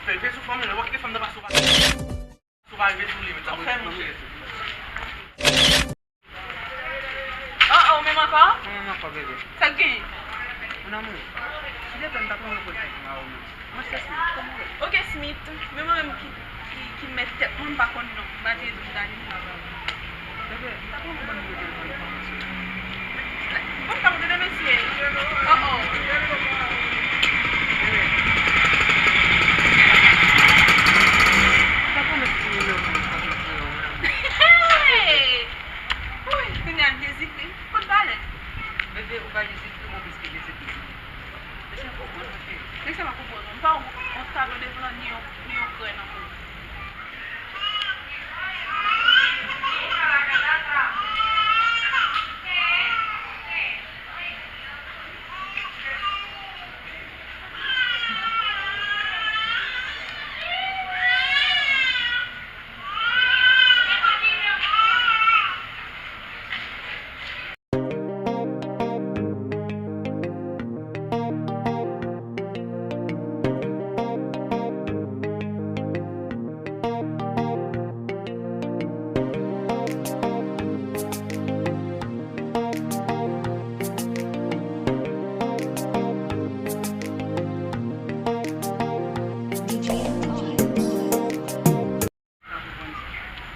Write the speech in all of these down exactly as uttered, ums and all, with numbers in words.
Fè, fè sou fanm nan, w ap kite fanm nan pase w pa, ou pa rive sou li menm, sa pou fè mouche. Oh, oh, ou menm ankò? Mwen menm ankò, bebe. Sa k genyen? Mon amour, si te plè m pa konn repons pou ma ou menm. Mwen se Smith, kòman ou ye? Ok, Smith, men mwen menm ki, ki, ki mèt tèt mwen, m pa konn non. M pa te di w m ta di m pa konn. Bebe, m ta konn kòman nimewo telefòn ou pa konn sou. Bon, sa mwen te mesye. Oh, oh. Bebe. M ta konn ti nimewo telefòn ou, mon amour. Hey! Woy, kounye a m dezikri. Kot valè? Bebe, ou pa dezikri, ou plis ke dezikri. Mesye, m konprann, mesye. Mesye, m konprann. M pa wè yon tablo devan ni yon, ni yon krè nan men.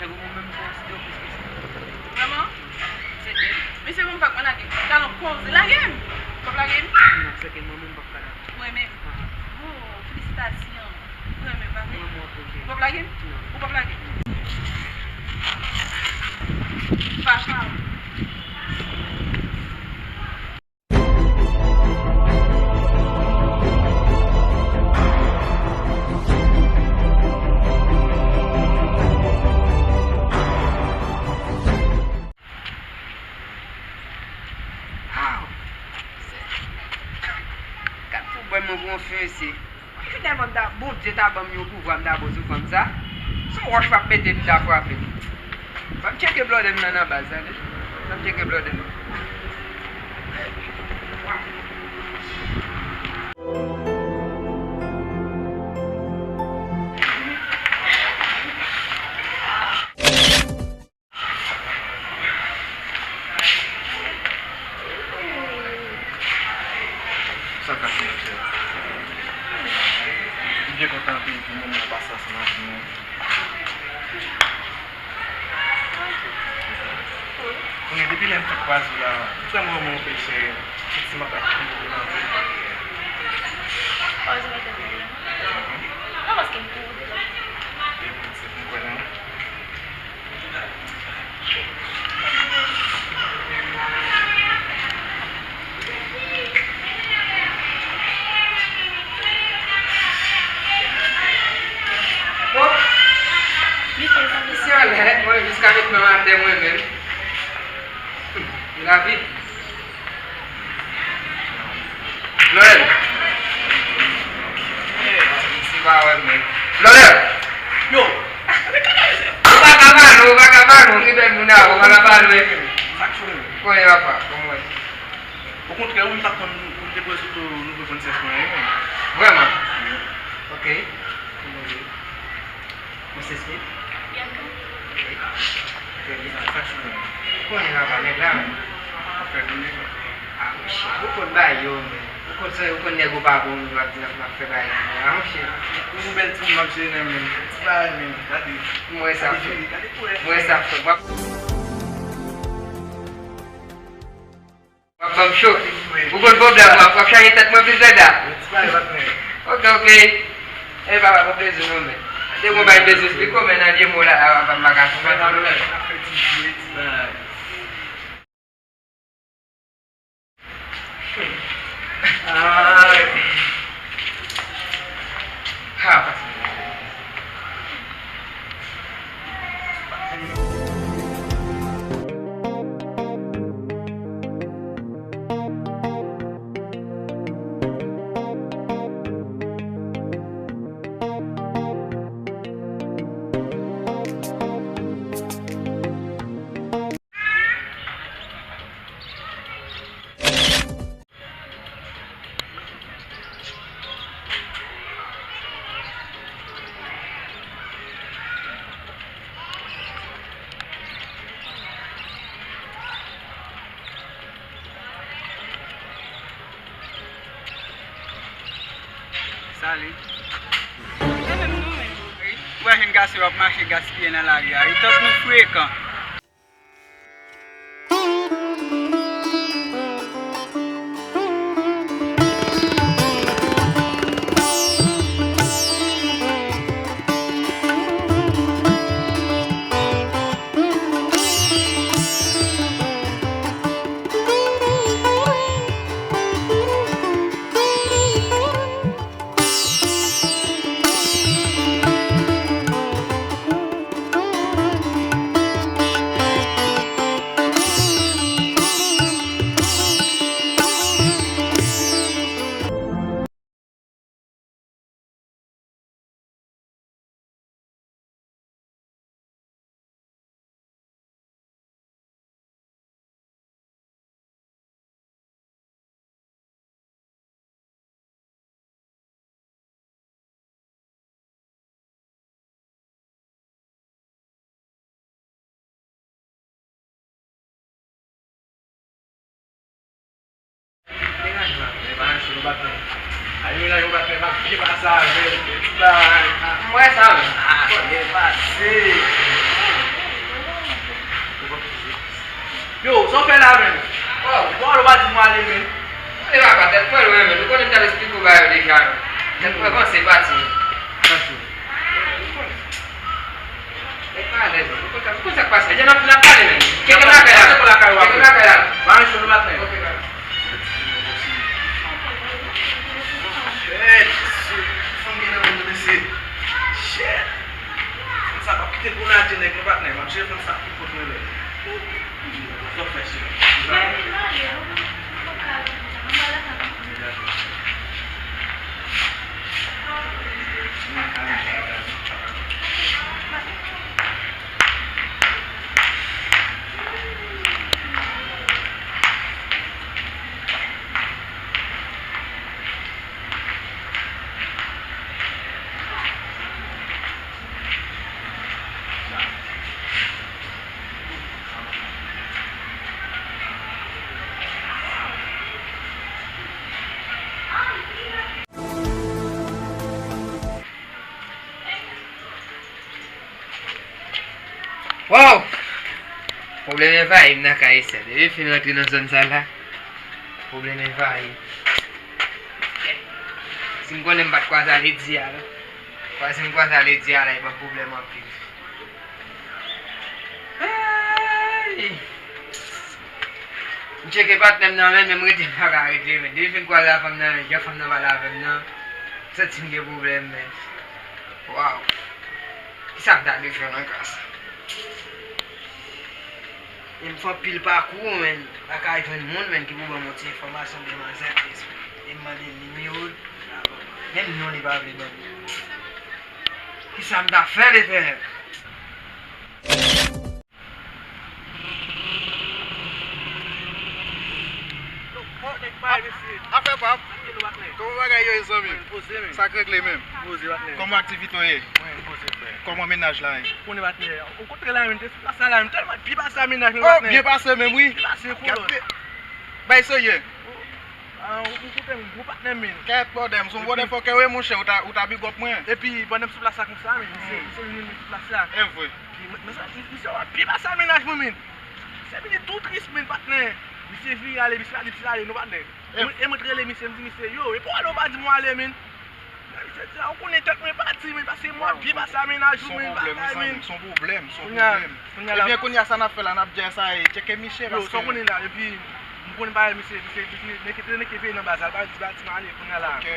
Nèg ou menm konsidere w plis ke sa. Vrèman? Sèten. Mesye, bon, m pa k mwen lage. Talon koze, lage m! W ap lage m? Non, sèten, mwen menm m p ap ka lage. Mwen menm? Ah. Oh, felisitasyon. Mwen menm, pa vre? Mwen, mwen, ok. W ap lage m? Non. Ou p ap lage m? Fache avè m. Aw! Gad pou bòy mwen pran fè, mesye. Finalman, m ta, Bondye ta ban m yon pouvwa, m ta bon sou fanm sa. Se yon wòch m ap mete, m ta frape. Ban m tcheke blòdè m nan nan baz, tande. Ban m tcheke blòdè m. Sa k ap fèt, chè? M byen kontan anpil pou moman w pase ansanm avè nou. Kounye a, depi lè m te kwaze w la, m kwè m wè w, chè, sentiman k ap vin pou nan vi m. Non, paske m kouri devan. E m kwè nan ou. Bon. Misye anlè, mwen jiska met men atè mwen menm. Lavi. Noël. Si pa wè mwen. Noël. Yo. Ou pa ka pale, ou pa ka pale, ou ki bèl moun a, ou pa ka pale. Sa k fè w? Konye papa, kòman w ye? Okontrè, wi, m t ap tann pou m te prezante w nouvo konsèy mwen, wi. Vrèman? Wi. Ok. Kòman w ye? Mesye Smith? Bianca. Ok. Trè byen. Sa k fè w? Ou konnen papa, nèg la menm. Sa k fè w? Ah, monchè, ou konn bagay yo, men. Ou konn sa, ou konn nèg ou pa bon, w ap di n ap, n ap fè bagay pou mwen. Ah, monchè. Ou bèl timoun m ap jere nan men. Ti bagay, men. Gade. Mwen sa fè. Gade, gade koulè. Mwen sa fè. W ap W ap ban m cho. Ou konn pwoblèm mwen, w ap chaje tèt mwen plis lè da. Ok, ok. E papa, bon plezi nou men. Se bon bay plezi, piko men nan vye mo la, a, papa, m pa ka fè. Ay. Ha, pase. Ale. Ou wè jèn gason yo ap mache gaspiye nan lari a, wi, tank nou frekan. Degaje m ap fè, pa ranse nou patnè. Ay, menaj mwen patnè, m ap byen pase avè l, men ti bagay. M wè sa, men. Ah, byen pase. Yo, sa w fè la, men? Oh, bon, ou pa di m ale, men. Ale papa, tèt mwen lwen, men. Ou konnen m t ap esplike w bagay yo deja, men. Tèt mwen panse pati, men. Pati. Ou pa alèz, ou konn sa, ou konn sa k pase. Deja n ap, n ap pale, men. Tcheke lakay la. Tcheke lakay la. Tcheke lakay la. Ba yon cho nou maten. Ok, bye. Shit, shit. Fanm gen nan men nou, mesye. Shit. Fanm sa p ap kite l pou lage nèg non, patnè. M ap jere fanm sa pou pot mwen lè. Sa w fè, cheri? Wow! Pwoblèm envayi m nan kay sa. Depi fin rantre nan zòn sa la, pwoblèm envayi m. Si m konnen m pa t kwaze a Ledi a, non. Kwa, si m kwaze a Ledi a la, e ban pwoblèm anpil. Ay! M tcheke patnè m nan, men, men m rete, m pa ka rete, men. Depi m fin kwaze a fanm nan, men, jan fanm nan pale avè m nan, m santi m gen pwoblèm, men. Waw! Kisa m ta dwe fè nan ka sa? E m fè anpil pakou, men, m pa ka jwenn moun, men, ki pou ban m yon ti enfòmasyon de manzè, men. E m mande l nimewo l, li pa ban mwen. Menm non, li pa vle ban m. Kisa m ta fè, Letènèl? Afè p ap. Kòman bagay yo ye, zanmi? Sa k regle menm? Kòman aktivite w ye? Kòman mennaj la ye? Ou kontre la menm, te sou plas la menm, tèlman byen pase a mennaj mwen, patnè. Oh, byen pase menm, wi. Byen pase, kolòn. Bay serye. Ah, ou, ou koute m, gwo patnè m, men. Kèt bòdè, m se yon bòdè fòkè wi, monchè, ou ta, ou ta big up mwen. Epi, pandan m sou plas la konsa, men, misye, misye vin sou plas la. E vre. Epi, men, men sa, misye ap byen pase a mennaj mwen, men. Misye vini tou tris, men, patnè. Misye vire ale, misye pa di misye ale, non, patnè. E mwen, e mwen t rele misye, m di misye, yo, e pou w ale, ou pa di m w ale, men. Misye di, ou konnen tèt mwen pati, men, paske mwen ap byen pase a mennaj ou, men, bagay, men. Se yon pwoblèm, se yon pwoblèm. Ebyen, kounye a, sa n ap fè la, n ap djè sa e tcheke misye, paske. Yo, sa w konnen la, epi, m konnen bagay, misye, misye, misye, nèg ki, nèg ki veye nan baz la, l pa di batiman ale, kounye a la. Ok.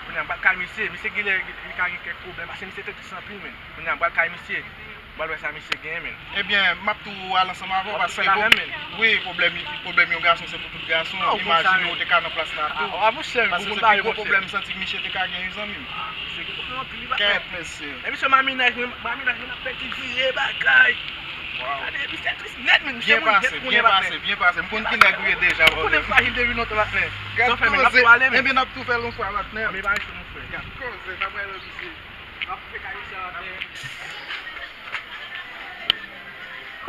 Kounye a, m pral kay misye, misye genlè, li ka gen kèk pwoblèm, paske misye te tris anpil, men. Kounye a, m pral kay misye. M pral wè sa misye genyen, men. Ebyen, m ap tou al ansanm avè w, paske, wi, pwoblèm, pwoblèm yon gason, se pou tout gason. Imajine w te ka nan plas la tou. Paske se pi gwo pwoblèm m santi misye te ka gen, wi, zanmi m. Kèt, mesye. Epi se mennaj mwen, mennaj mwen ap fè ti vire bagay. Gade, misye tris nèt, men. Misye moun nèt kounye a, patnè. Byen pase, byen pase. M konn ki nèg ou ye deja, patnè. Ou konnen frajil depi lontan, patnè. Gad koze. Ebyen, n ap tou fè l yon fwa, patnè. Gad koze, n ap wè lòt misye.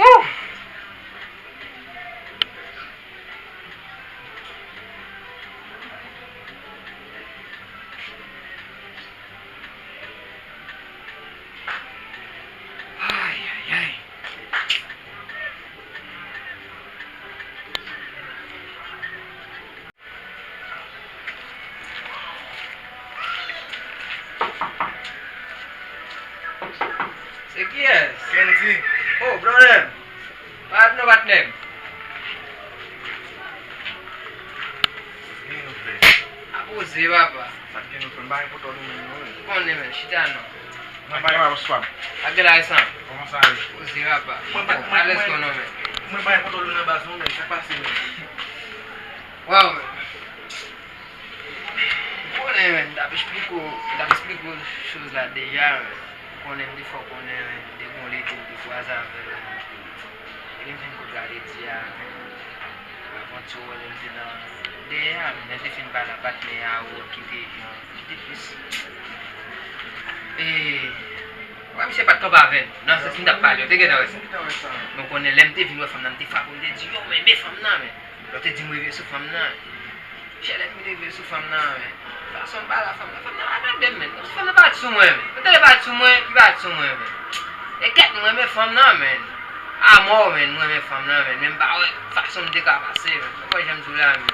Woo! Oh, brother! What up, no, patnè m? Sa k gen nou, frè? A poze, papa. Sa k gen nou, frè? M pa gen kontwòl ou menm non, men. Konnen, men, chita non. Mwen pa gen avans pa m. Ak de la resan. Kòman sa ye? Poze, papa. Mwen pa, mwen, alèz mwen, konnen, men. Mwen pa gen kontwòl ou nan baz non, men. Sa k pase, men? Waw, men. Ou konnen, men, m t ap esplike w, m t ap esplike w choz la deja, men. Ou konnen m te fè w konnen, men, m te gon lide m te kwaze avè l, men. Epi m fin kout la te di a, men. Avanti w wè lè m te nan dèyè a, men, lè m te fin pale a patnè a ou ki te jan, ki te plis. E, wè, misye pa t kanpe avè n. Nan sans m t ap pale, ou te gentan wè sa. Men w konnen, lè m te vin wè fanm nan, m te frape w, m te di, yo, men, men fanm nan, men. Lè w te di m rive sou fanm nan, men. Chè lènmi rive sou fanm nan, men. Fason m pale a fanm nan, fanm nan pa tande m, men. Kòmsi fanm nan pa t sou mwen, men. Mwen tande pa t sou mwen, li pa t sou mwen, men. E kèt, m renmen fanm nan, men. Amò, men, m renmen fanm nan, men. Men m pa wè fason m te ka pase, men. Ou konn jan m di w la, men.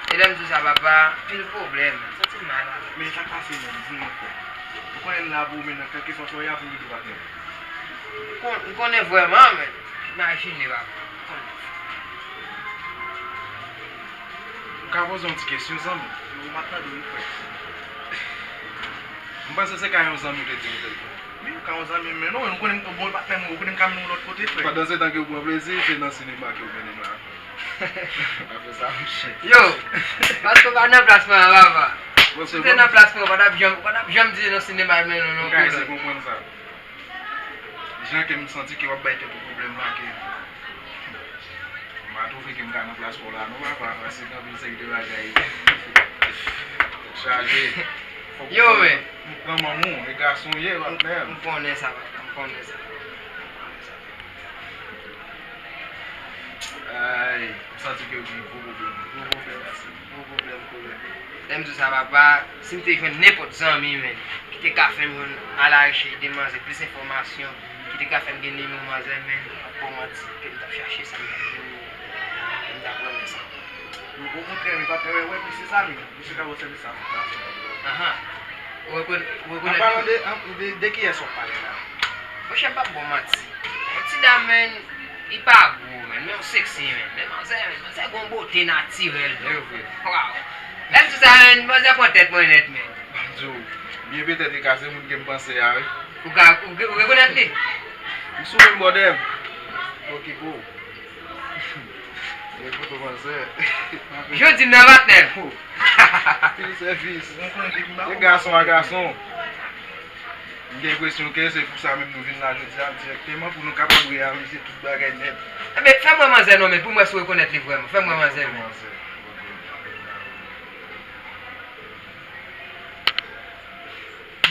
E lè m di w sa, papa, anpil pwoblèm, men. M santi m mal avè l. Men sa k pase, men, di mwen, frè. Ou konnen m la pou ou, men, nan kèlkeswa sa w ye a pou m ede w ak mwen. M kon-, m konnen vrèman, men. Imajine, papa. M konnen. M ka poze yon ti kesyon, zanmi? Yo, m ap tande w wi, frè. M panse se ka yon zanmi w te di m ou te jwenn. Wi, ou ka yon zanmi m, men non, ou konnen m bon patnè m, ou konnen m ka mennen w lòt kote, frè. Pandan se tan ke w pran plezi, se nan sinema ke w mennen m la. Pa fè sa, monchè. Yo, paske w pa nan plas mwen an, papa. Si w te nan plas mwen, ou pa t ap janm, ou pa t ap janm di se nan sinema l mennen w non. M ka eseye konprann sa. Jan ke m santi ke w ap bay tèt ou pwoblèm la, ke m pa twouve ke m ka nan plas pa w la non, papa, paske gen anpil seri de bagay. Tèt chaje. Fòk ou pran manman w, e gason w ye, patnè. M konnen sa, papa, m konnen sa. Ay, m santi ke w gen gwo pwoblèm. Gwo pwoblèm. Gwo pwoblèm, kolè. Lè m di w sa, papa, si m te jwenn nenpòt zanmi, men, ki te ka fè m jwenn alarichèch de manzè, plis enfòmasyon, ki te ka fè m gen nimewo manzè, men, m p ap ba w manti, ke m t ap chache sa, m t ap jwenn li, m t ap renmen sa. Okontrè, men, patnè, wè, wè, misye sa, men, misye ka ba w sèvis sa, sa. Ahan. Ou rekonn-, ou rekonèt li? An palan de, an, de, de kiyès w ap pale la? Monchè, m p ap ba w manti. Yon ti dam, men, li pa gwo, men, men yon seksi, men. Men manzè, men, manzè gon bote natirèl, men. E vre. Waw. Lè m di sa, men, manzè pran tèt mwen nèt, men. Ban m di w, byen petèt li ka se moun ke m panse a, wi. Ou ka, ou, ou rekonèt li? M sou menm bòdè m. Okipe w. Mwen kote w panse. Jodi m nan patnè m. Pil sèvis. Se gason a gason. M gen enpresyon ke se pou sa menm nou vin la jodi a, dirèkteman, pou nou kapab reyalize tout bagay nèt. Enben, fè m wè manzè non, men, pou m wè si w rekonèt li vrèman. Fè m wè manzè, men.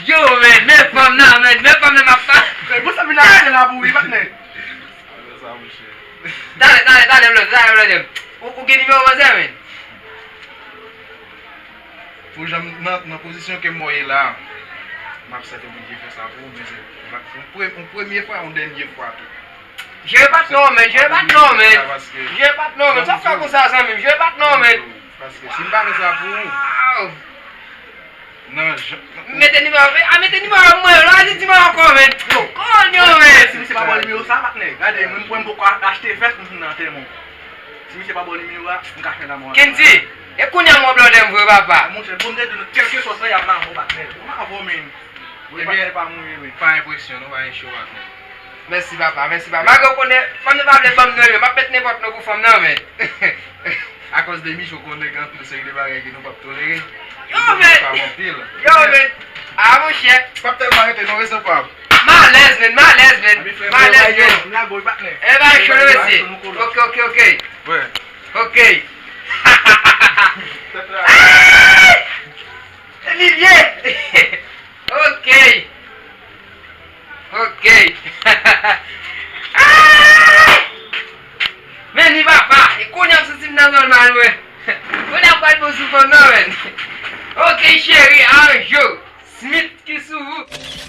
Yo, men, men fanm nan, men, men fanm nan m ap pa. Bon, sa vin la, se la pou wi, patnè. Talè, talè, talè, blòdè, talè, blòdè. Ou, ou gen nimewo manzè, men? Pou jan m nan, nan pozisyon ke m wè w ye la, m ap sèt oblije fè sa pou ou, men se, se yon pre-, yon premye fwa, yon dènye fwa tou. Jere pa t non, men, jere pa t non, men. Jere pa t non, men. Sa fè konsa, zanmi m, jere pa t non, men. Paske si m pa fè sa pou ou, nan jan. Mete nimewo a, mete nimewo a mwen, la di nimewo ankò, men. Yo. Konyo, men. Si misye pa ba w nimewo sa, patnè, gade, mwen, mwen poko achte vès, mwen nan tèmon. Si misye pa ba w nimewo a, m ka fè lanmò avè w. Kendy, e kounye a m wè blòdè m vre, papa. Monchè, bon, m te di nou, kèlkeswa sa y ap nan avè w, patnè. Ou nan avè w, men. Ebyen, pa mouri, men. Pa enpresyon, non, pa enchou, patnè. Mèsi, papa, mèsi, papa. Malgre w konnen, fanm nan pa vle ban m non, men m ap met nenpòt non pou fanm nan, men. Akòz de Micho, konnen gen anpil seri de bagay ke nou p ap tolere. Yo, men! Yo, men! A, monchè! P ap tèlman rete, non, resanpab. M alèz, men, m alèz, men. M alèz, men. E, bagay cho, mesye. Ok, ok, ok. Ok. Ay! Lilye! Ok. Ok. Ay! Men li papa, e kounye a m santi m nan zòn mal mwen. Kounye a pral bon sou fanm nan, men. Ok, cheri, Anjo Smith ki sou ou.